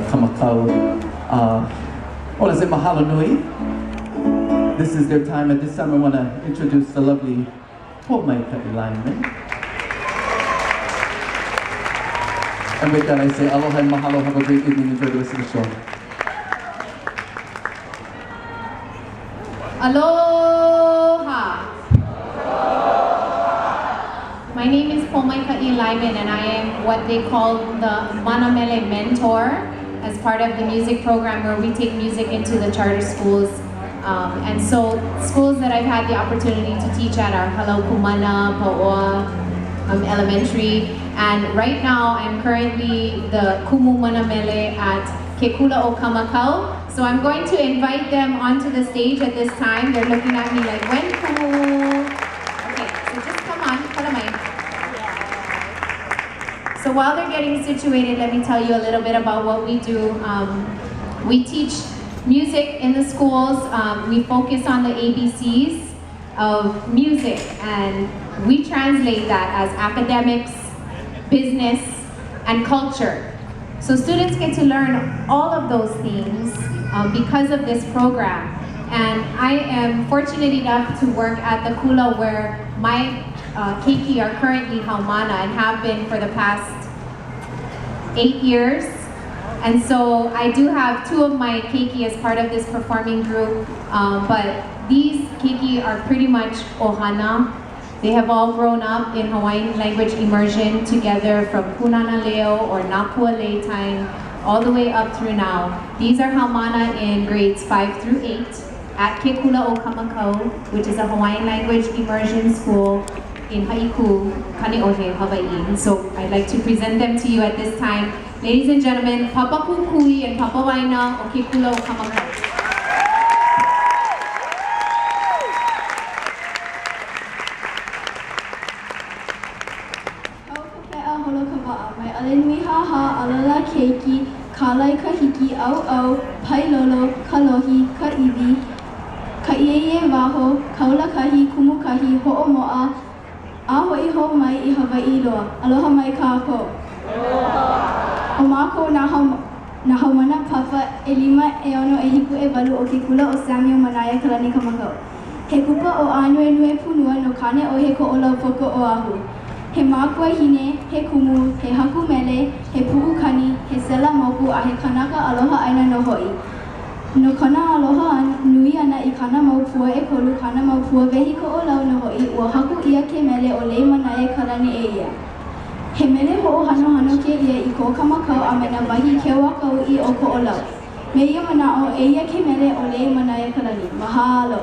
Kamakau. I want to say mahalo nui. This is their time. At this time, I want to introduce the lovely Pomaikai Lyman. And with that, I say aloha and mahalo. Have a great evening. Enjoy the rest of the show. Aloha! My name is Pomaikai Lyman, and I am what they call the Manamele Mentor as part of the music program where we take music into the charter schools. And so schools that I've had the opportunity to teach at are Halau Kumana, Pauoa Elementary, and right now I'm currently the Kumu Manamele at Ke Kula o Kamakau. So I'm going to invite them onto the stage at this time. They're looking at me like, when Kumu? Okay, so just come on, kalamay. So while they're getting situated, let me tell you a little bit about what we do. We teach music in the schools. We focus on the ABCs of music, and we translate that as academics, business, and culture. So students get to learn all of those things because of this program. And I am fortunate enough to work at the kula where my keiki are currently haumana and have been for the past 8 years. And so I do have 2 of my keiki as part of this performing group, but these keiki are pretty much ohana. They have all grown up in Hawaiian language immersion together from Punana Leo or Napua Lei time all the way up through now. These are haumana in grades 5 through 8 at Ke Kula o Kamakau, which is a Hawaiian language immersion school in Haiku, Kaneohe, Hawaii. And so I'd like to present them to you at this time. Ladies and gentlemen, Papa Kukui and Papa Waina o Ke Kula o Kamakau. Au ka pe'a holo ka wa'a, mai alenuihaha, alala keiki, kalai kahiki, au au, pailolo, kalohi, ka iwi, ka ieie waho, kaulakahi, kumukahi, ho'omo'a, a ho'i hou mai i Hawai'i loa. Aloha mai kākou. O mākou nā nā haumana papa ʻelima, ʻeono, ʻehiku, ʻewalu o ke kula o Samuel Manaiakalani Kamakau. He kupa ʻo Ānuenue Pūnua no Kāneʻohe Koʻolaupoko Oʻahu. He mākuahine, he kumu, he haku mele, he puʻukani, he sela moku a he kanaka aloha ʻāina nō hoʻi. No kona aloha nui ʻana i kāna mau pua ʻekolu, kāna mau pua wehi Koʻolau nō hoʻi, ua haku ʻia ke mele ʻo Lei Manaiakalani e ia. He mele hoʻohanohano kēia i ko Kamakau a me nā wahi keu a ka uʻi o Koʻolau. Me ia manaʻo, eia ke mele ʻo Lei Manaiakalani. Mahalo!